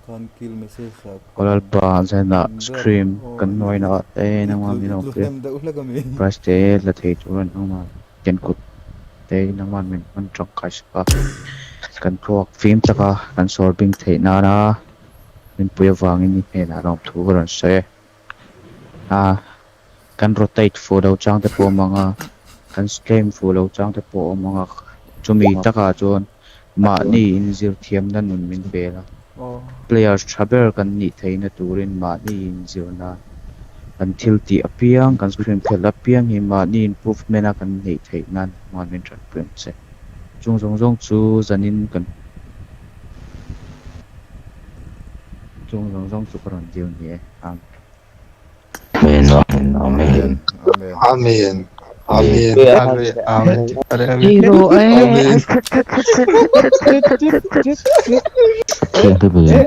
Khan kill message ah Aw khan Lalpa zanah rap scream aw kan i nuaina ah te i nangmah tlu min i lo tlu pui a, hnem deuh hlek a mi. prize te la thei tur an awm a, kan kut te nangmah min hman tangkai sak a, kan thluak fim taka kan sawr bing theih nana min pui avangin i hnenah lawmthu ka rawn sawi e. A, kan rotate fuh lo chang te pawh awm ang a, kan stream fuh lo chang te pawh awm ang a, chumi takah chuan mahni inzir thiamna nun min pel a, players tha ber kan nih theihna turin mahni inzir nan kan thil tih apiang, kan screen khelh apiang hi mahni improvement a kan neih theih nan hman min tanpui ang che. Chung zawng zawng chu zanin kan Chung zawng zawng chu ka rawn dil ni e. Amen. Amen. Amen. Amen. Amen. Amen. Amen. Amen. Amen. Hero Amen. eh. Thian te bel pawh.